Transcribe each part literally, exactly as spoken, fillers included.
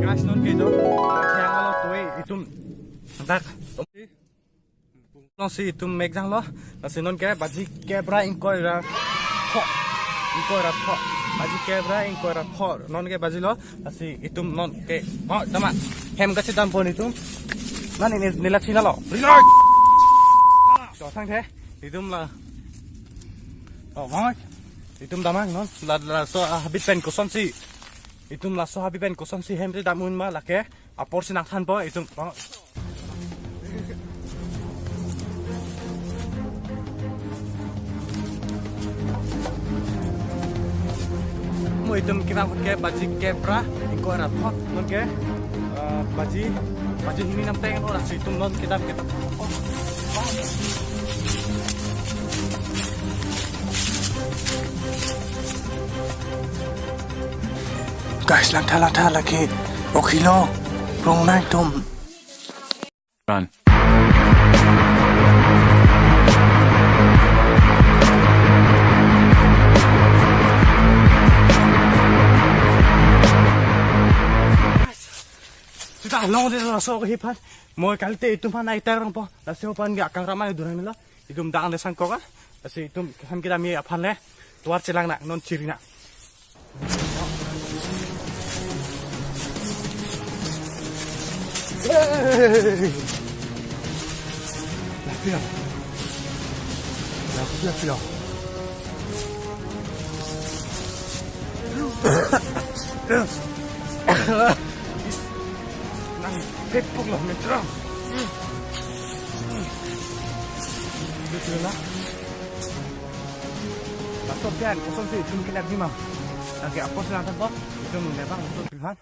Guys, non ke jo, thang lo tuwe itum dak. Nonsi itum mek janglo, lasi non ke baji kep ra ingkoi ra pho, ingkoi ra pho, baji kep ra ingkoi ra pho, non ke bajilo, lasi itum non ke, oh, tama, hem kachedam pon itum, non ini nila china lo, reload, to thangthe, itum la, oh, bang, itum damnang non, la, laso, ah, habit pen kosonsi, itum laso habit pen kosonsi hem te dam un ma lake, apor si nangthanpo itum. Mo itum kevang ke baji kep ra ingkoi ra pho, non ke, eh, baji, baji hini nam teng lo, lasi itum non kedam kedam. Guys, langtha langtha lake. Okhilo. Rong nang tum. Run. Sita long de laso ke hipan. Mo kalite itum pan ai tar rong po. Laso pan ke akang ramai durang nila. Itum dang le sangkok ah. Lasi itum hem kedam aphan le. Tuar chelang na non chiri na. Hey! Lapia. Lapia, pia. Nang pepok lah metro. Betul lah. Laso pian, kosonsi itum kelak di ma. Lake apor si nangthanpo, itum lebang laso pihan.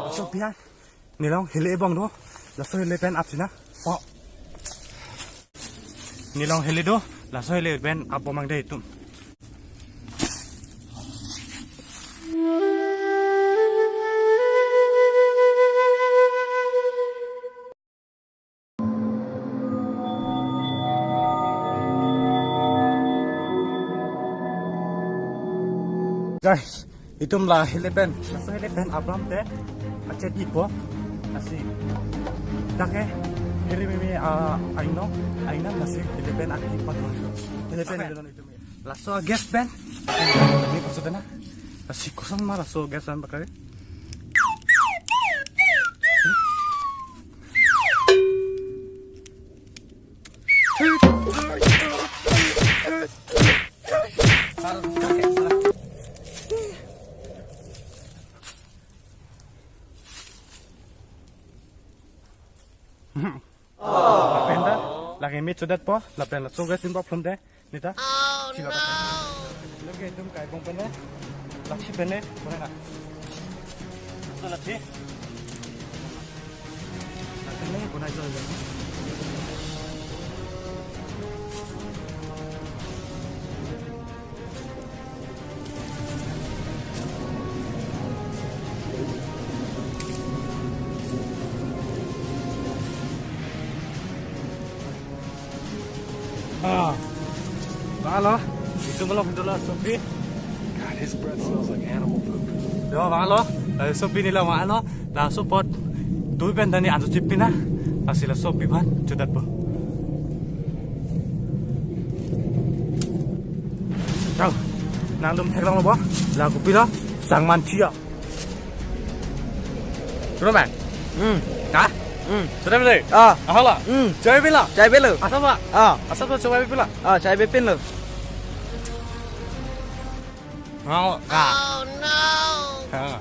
Laso pian. Nelong hele bong do. Laso hele pen ap sina. Oh. Nelong hele do. Laso hele pen ap bomang de itum. Guys, itum la hele pen, laso hele pen aplam te, achet ipo, lasi, dak ke, hele meme, ah, aino, aina lasi, hele pen aki pat lo, hele pen, laso gas pen, ini maksudnya, lasi koson ma laso gas pen pakai. Lapen ta, lake me chodet po, lapen laso gas in po plum de. Nita? Sila ta. Lake itum kai bong pen le. Lachi pen le. Kona na. So lachi. Lapen le kona jo jo. Ah. Vanglo. Itum lo pintu lo sopi. God, his breath smells like animal poop. Yo, vanglo. Eh, sopi neli vanglo. Laso apot. Tui pen ta ne anjo chip pina. Lasi laso sopi aphan chodet po. Tau. Nangtum theklong lo bo. La kopilo. Sangmanthia. Sudah, Bang? Hmm. Hah? Hmm. Sudah, Bang? Ah. Ahala? Hmm. Chai pilo? Chai pilo. Asap, Pak? Ah. Asap, Pak, chai pilo? Ah, chai pilo. Mau, ah. Oh, no. Ah.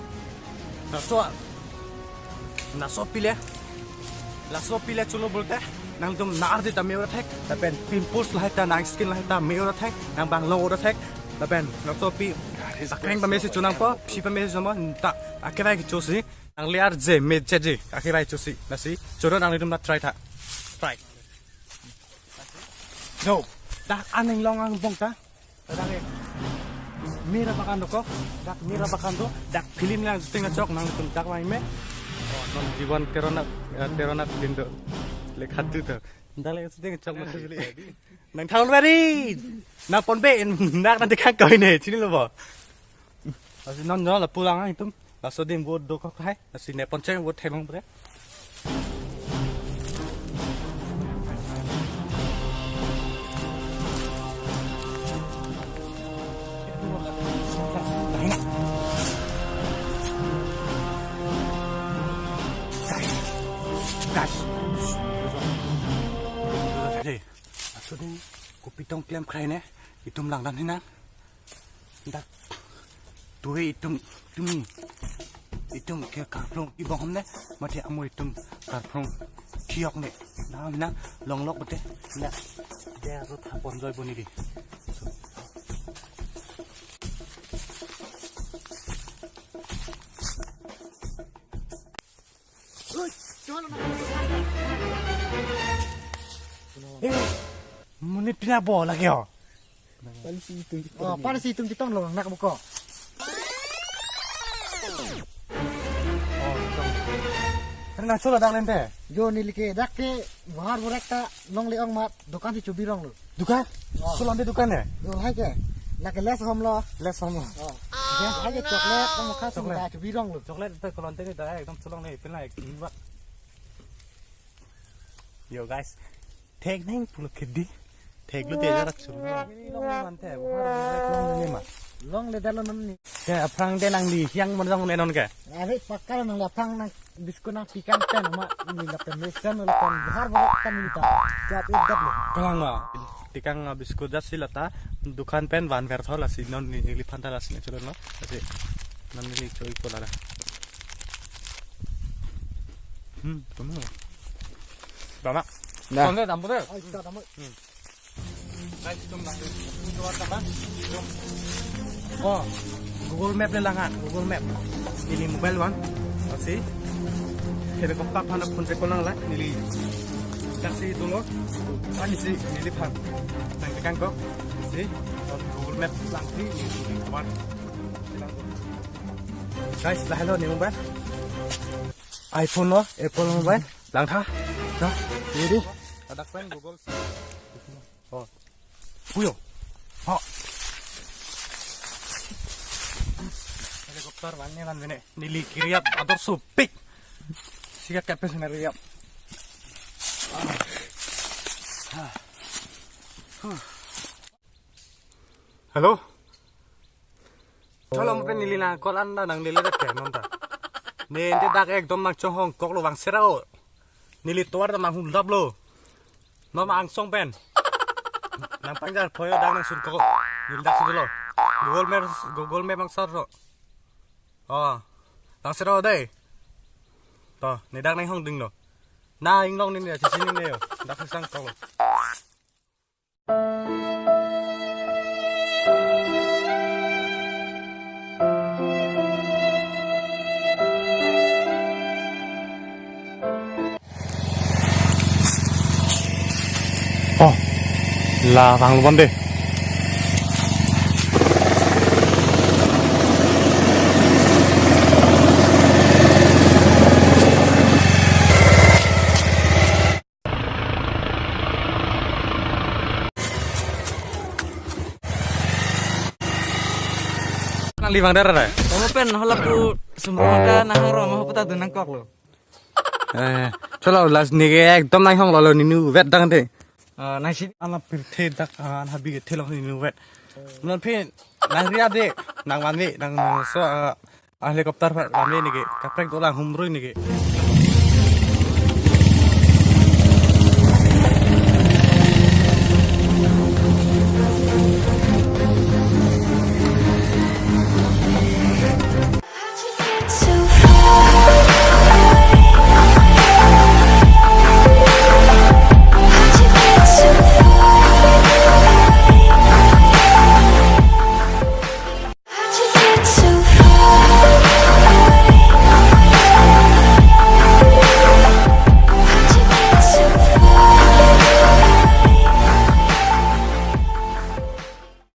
Laso, laso pile. Laso pile cholo pulote, nangtum nar di ta me ora thek, lapen pimples lahai ta, nang skin lahai ta me ora thek, nang bang long ora thek, lapen laso pi, akreng pame si chonangpo, psi pame si chomo, ta, akevai kecho si, nang le arje, me cheji, akevai cho si, lasi, choro nanglitum ta try tha. Try. No. Dak aning long angbong ta. Dak e. Mira bakan dokok. Dak mira bakan do. Dak film lang shooting achok nangtum dak mai me. Oh, non jiwan terona, eh, terona film do. Lekhat tu to. Dak le shooting achok ma. Nang thaun bari. Nang pon be, nang nanti kan kau ini. Sini lo bo. Lasi non jo lapu lang itum. Laso adim vote dokok hai. Lasi ne pon cheng vote themang bre. Guys. Laso adim kopi tong klem krai ne. Itum langdam hinang. Dak. Tuhe itum, itum ni. Itum ke karplong ibong ham ne. Mate amo itum karplong thiok ne. Dak na longlok bete. Na. Dia ro thapon joy boni di. Eh, monit pina bo lagi ho. Pansi itum kita. Oh, pansi itum kita lo nak buko. Oh, itum. Karena chula dak lente. Jo neli ke dak ke bahar borek ta longle ong mat dukan si chubi rong lo. Dukan? Oh. Chulon de dukan ya? Jo hai ke. Lake les hom lo. Les hom lo. Oh. Hai ke chocolate kamu khas. Chocolate. Chubi rong lo. Chocolate itu kalau nanti dah ekdom chulon nih pina ek. Yo guys, thek neng pulo kedi. Thek lo dia jarak sum. Ini long ni mante, bukan long ni ma. Longle dak lo non ni. Ya, aphrang de nangli hiang mon jang ne non ke. Are pakka nangli aphrang nang biskut nang pikang pen ma ni la pen mesen la pen bahar bahar kan ni ta. Jap idat lo. Kalang ma. Pikang, ah, biskut jasi lata dukan pen van ver thor lasi non ni li phanta lasi ne chulon lo. Lasi non ni choi ko lada. Hmm, kamu. Bama. Nah. Tonde dampo de. Ai, kita dampo. Hmm. Guys, itum lang. Itum keluar kapan? Oh, Google Map le lang ha, Google Map. Neli mobile one. Lasi. Helicopter aphan phone check ko lang la. Neli. Taxi dolo. Ani si neli phan. Nang tekan ko. Si. Google Map lang si. Neli one. Guys, lahelo ne mobile. iPhone lo, Apple mobile. Langtha. Nah, ini di. Ladak pen Google. Oh. Puyo. Oh. Helicopter van ne van bene. Neli kiriap ador supik. Siga kape sina riap. Hello. Tholom pen neli nang call anda nang neli dak ke non ta. Ne ente dak ekdom nang chonghong kok lo bang serao. Neli tovar ta nang hun dap lo. Nom angsong pen. Nang pangjar phoyo dak nang sun kok. Neli dak sun lo. Google Map, Google Map ang sar lo. Oh. Bang serao dei. To, ne dak nang hong ding lo. Na inglong ni ne, sisi ni ne yo. Dak sang kok lo. Oh, la vang lubon de. Nang livang dara dai. Kamu pen halapu sumrong ta nang rong ma puta tu nang kok lo. Eh, cholo last ni ke ekdom nang hong lo lo ninu vet dang de. Ah, nang si ala pirthe dak, ah, habi ke thelok ninu vet. Non phin nang ria de, nang van de, nang, nang so, ah, Ah, helicopter pha kami neke kaprek dolang humrui neke.